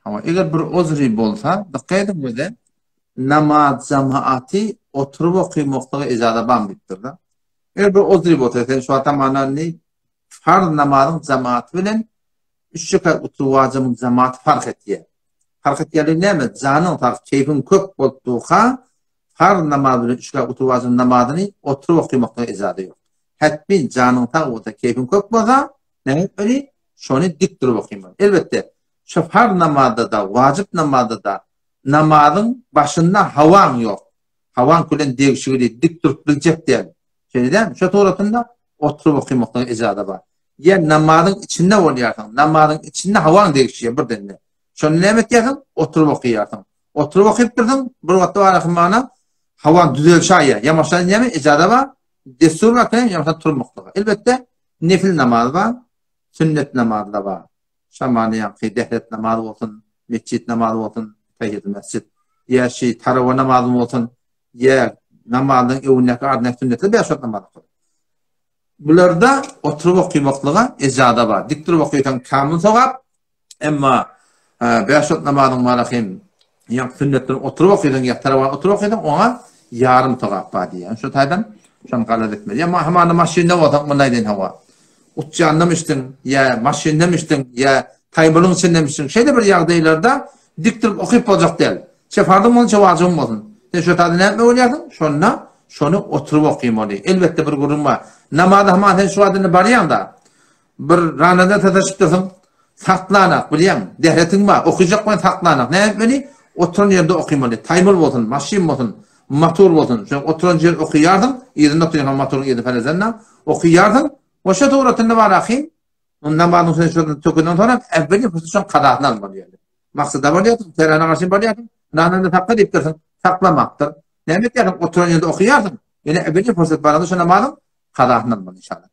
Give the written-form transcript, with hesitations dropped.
Hawa, eger bir ozri bolsa, dykgat ediň bize, namaz jamaaty oturyp okymaklyga ijaza barmy diýipdir-de. Eger bir ozri bolsa, sen şu wagt hamana indi farz namazyň jamaaty bilen üç rekat oturyp wajybyň jamaaty fark etýär. Fark etýärligi näme? Janyň sag, keýpiň kök bolup durka, farz namaz bilen üç rekat oturyp wajybyň namazyny oturyp okymaklyga ijaza ýok. Hetmin janyň sag bolsa, keýpiň kök bolsa, näme etmeli? Şony dik durup okymaly. Elbetde, şu farz namazda-da, wajyp namazda-da namazyň başynda hawaň ýok. Hawaň bilen degişigini dik durup biljek däl. Şeýle dälmi? Şo suratynda oturyp okymaklyga ijaza bar. Ýa namazyň içinde bolýarsyň, namazyň içinde hawaň degişýär birdende. Şonda näme etýärsiň? Oturyp okaýarsyň. Oturyp okyp dursuň, bir wagtda bar mana hawaň düzelşaýýar. Ýa maşa näme ijaza bar? Dessur bar, ýa maşa turmaklyga. Elbetde, nefil namaz bar. Sünnet namazda bar. Şamany ýaňky dehret namazy bolsun, metjit namazy bolsun, tahiýatul mesjid, ýa şi tarawa namazy bolsun, ýa namazyň öňündäki ardyndaky sünnetler bäş wagt namaz okaly. Bularda oturyp okymaklyga ejaza bar. Dik durup okysaň kamyl sogap, emma bäş wagt namazyň mala hem Ýa sünnetden oturyp okysaň, ýa tarawa oturyp okysaň, oňa ýarym sogap bar diýýär. Şu taýdan şony galat etmeli. Ýa hamana maşynda bolsaň, mundan aýdaýyn hawa. Uçjanda müşdüň, ýa maşynda müşdüň, ýa taýbylyň içinde müşdüň. Şeýle bir ýagdaýlarda dik durup okyp boljak däl. Çe farzyň bolsun, çe wajybyň bolsun. Sen şu taýda näme bolýarsyň? Şonda şony oturyp okymaly. Elbetde bir gürrüň bar. Namaza hamana sen şu wagt indi barýaň-da. Bir ranada sataşyp dursuň, saklanak, bilýäň, dähretiň bar, okyjak bilen saklanak. Näme etmeli? Oturan ýerde okymaly. Taýmyl bolsun, maşyn bolsun, motor bolsun. Şo oturan ýer okaýarsyň, yzynda oturýan motoryň yzyny felezenna, okaýarsyň. Oşa suratynda bar ahy. Namazyň sen şondan tökenden soň äwweli pursat şoň kazasyny almaly ýerde. Maksada bolýarsyň, terana garşy bolýarsyň, ranada sakla diýip dursuň, saklamakdyr. Näme etýärsiň? Oturan ýerde okaýarsyň. Ýene äwweli pursat baranda şo namazyň kazasyny almaly inşallah.